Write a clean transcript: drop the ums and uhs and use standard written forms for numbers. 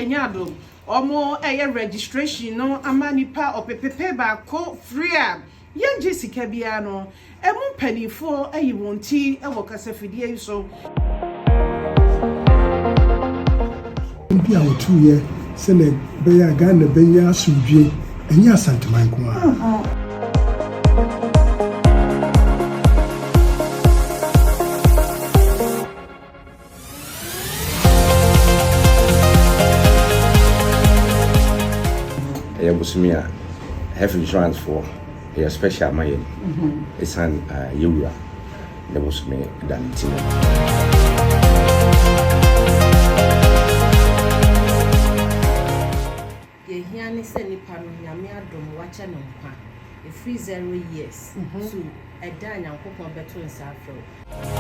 Anya Addo wɔn ɛyɛ registration no ama nipa ɔpepepe baako free a yɛngye sika biara no, ɛmu mpanimfoɔ ayi wɔn ti wɔ kasafidie yi so. Bi a wɔtuiɛ sɛnea ɛbɛyɛ a Ghana bɛnya asomdwie, ɛnyɛ Asanteman nko ara. Ɛyɛ bosome a health insurance foɔ ɛyɛ special ma yɛn ɛsan yɛwura ne bosome da ne ti no. Deɛ ehia ne sɛ nipa no, Nyame adom, wakyɛ no nkwa ɛfiri 0 years to ɛda a Nyankopɔn bɛto nsa afrɛ wo.